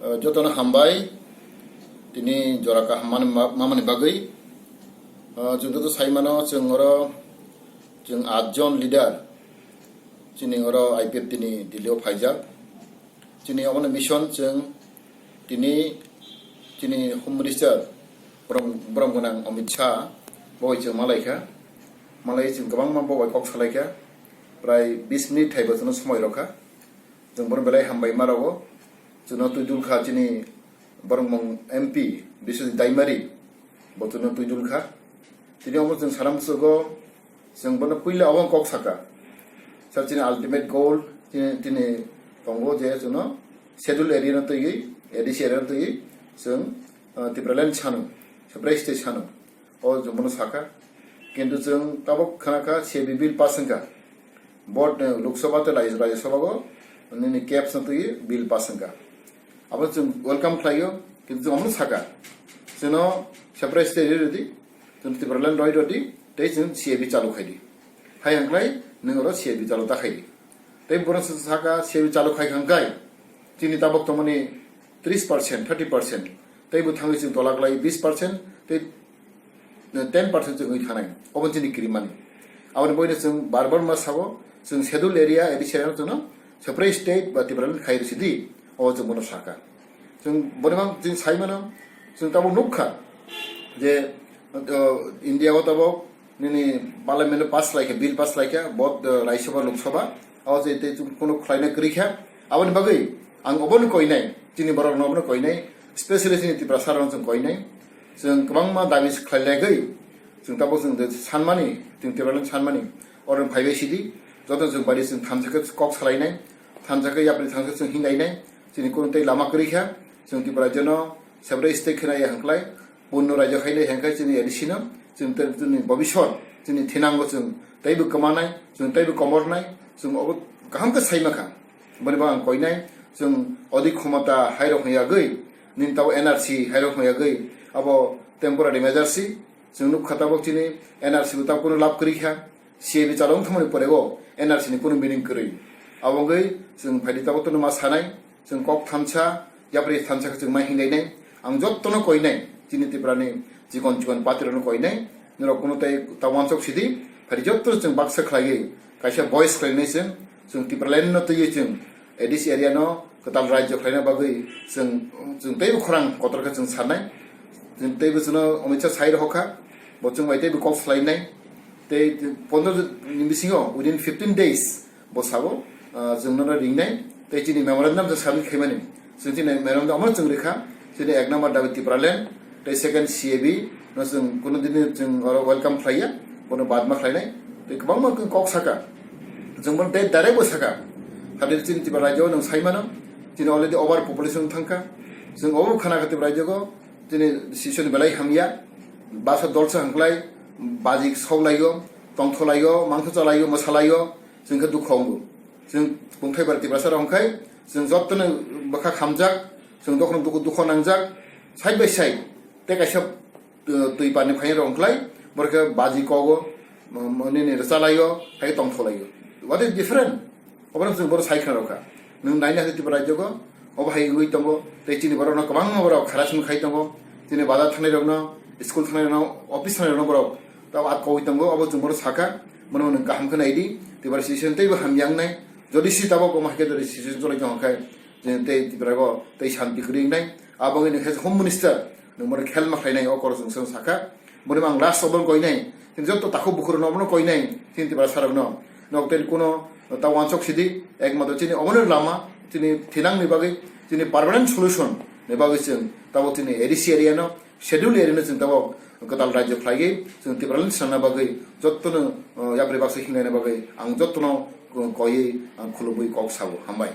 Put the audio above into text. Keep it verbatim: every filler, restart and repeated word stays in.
Uh, jotono hambai, tini jora kaham mani ma-, mamani bagwi. Uh, chwng joto sai mano, chwng oro, chwng atjon leader, chini oro I P F T ni Delhi o phaijak. Chini omono mission chwng tini chini Home Minister borom, borom gwnang Amit Shah bo bai chwng malaikha. Malai chwng kwbangma bo bai kok salaikha. Prai bis minute thai bo chwngno somoi rokha. Chwng bono belai hambai ma rogo. Chwngno twi dulkha chini boromung M P Biswajit Daimari. Bo chwngno twi dulkha. Tini omo chwng sana musugo, chwng bono puila obo kok saka. Sir, chini ultimate goal, chini, chini tongo je chwngno schedule area no twiwi, A D C area no twiwi, chwng, uh, Tipraland sano, separate state sano. O chwng bono saka. Kintu chwng tabuk khana kha C A B bill pass wngkha. Both, uh, Lok Sabha tei Rajya, Rajya Sabha o nini caps no twiwi bill pass wngkha. Abo chwng welcome khlaio, kintu chwng omo saka. Chwngno separate state ridi, chwng Tipraland roi rodi, tei chwng C A B chalu khaidi. Hai hwnklai nwng oro C A B chalu ta khaidi. Tei bono saka C A B chalu khai hwnkhai, chini tabuk tongmani tris percent, thirty percent. Tei bo thangwi chwng tola klai bis percent, tei ten percent chwng wngwi thanai. Obo chini kirimani. Aboni boino chwng bar bar ma sabo, chwng schedule area, A D C area no chwngno separate state ba Tipraland khai rwsidi, obo chwng bono saka. Chwng boni mang chwng sai mano, chwng tabuk nukha je, uh, India o tabuk nini parliament o pass laikha, bill pass laikha, both, uh, Rajya Sabha, Lok Sabha, abo je tei chwng kuno khlaina kwrwi kha. Aboni bagwi ang obono koinai, chini borok no obono koinai, specially chini Tiprasa rok chwng koinai. Chwng kwbangma dabi khlai lagwi, chwng tabuk chwng je sanmani, chwng Tipraland sanmani, oro phaibai sidi, joto chwng bari chwng thansa khe kok salainai, thansa khe yapri thansa chwng hinlainai, chini kuno tei lama kwrwi kha, chwng Tipra jeno separate state khna ya hwnklai, Punno raijak hai le hengkai chini A D C no, chini te-, chini bobisot, chini thinango chwng teibo kwmanai, chwng teibo komornai, chwng obo kaham khe sai makha. Boni bo ang koinai, chwng odi khomota hairok hwnwi yagwi, nini tabo N R C hairok hwnwi yagwi, abo temporary measure si, chwng nukha tabok chini N R C bo tabok kunu lab kwrwi kha, C A B chalok wngthangmani pore o N R C ni kunu meaning kwrwi. Abo wngwi chwng phaidi tabok tono ma sanai, chwng kok thansa, yapri thansa khe chwng mai hinlainai. Ang jottono koinai, chini Tiprani chikon chikon party rokno koinai, norok kuno tei ta wansok sidi, phari jotto chwng baksa khlaiwi kaisa voice khlainai chwng, chwng Tipraland no twiwi chwng A D C area no kwtal rajyo khlaina bagwi chwng, chwng teibo khorang kotor khe chwng sanai. Chwng teibo chwngno Amit Shah sai rohorkha, bo chwng bai teibo kok salainai. Tei pondro ni bisingo, within fifteen days, bo sabo, ah, chwng nono ringnai, tei chini memorandum je submit khaimani. Chwng chini memorandum omo chwng rikha, chini ek number dabi Tipraland, tei second C A B, no chwng kuno dini chwng oro welcome khlaiya, bono badma khlainai, tei kwbangma kok saka. Chwng bono tei direct bo saka. Hade chini Tipra rajyo nwng saimano, chini already over population thangkha. Chwng obo khana kha Tipra rajyo go, chini decision belai hamya, basa dolsa hwnklai, baji soklaiyo, tongtholaio, mangso chalaio, mwsalaio, chwng khe dukha wngo. Chwng bungthai bar Tiprasa rok hwnkhai, chwng jotono bwkha khamjak, chwng jotono dukhu, dukho nangjak, side by side, tei kaisa, uh, twi parni phainai rok hwnklai, borok khe baji kogo, mo-, mo-, nini rwchalaio, hai khe tongtholaio. What is different? Obono chwng bono sai khna rokha. Nwng naina hwnkhe Tripura rajyogo, obo hai wngwi tongo, tei chini borokno kwbangma borok harassment khai tongo. Chini bazar thangnai rokno, school thangnai rokno, office thangnai rokno borok tabo atkowi tongo, obo chwng bono sakha. Bono nwng kaham khe naidi, Tripura situation teibo hamya wngnai. Jodi si tabok omo hai khe jodi situation choli tongkha khe, chini tei Tripura go tei shanti kwrwi wngnai. Abo wngwi nwng khe Home Minister, nwng bono khel ma khlainai, o koro chwng sakha. Boni mang last obo koinai, chini joto takhuk bukhurokno obono koinai, chini Tiprasa rokno. Nok tei kuno ta wansok sidi, ekmatro chini obono lama, chini thinangni bagwi, chini permanent solution ni bagwi chwng tabok chini A D C area no, schedule area no chwng tabok kwtal rajyo khlaiwi, chwng Tipraland swnamna bagwi, jotono, uh, yapri baksa hinlaina bagwi, ang jotono, uh, koiwi, ang khulumwi kok sabo. Hambai.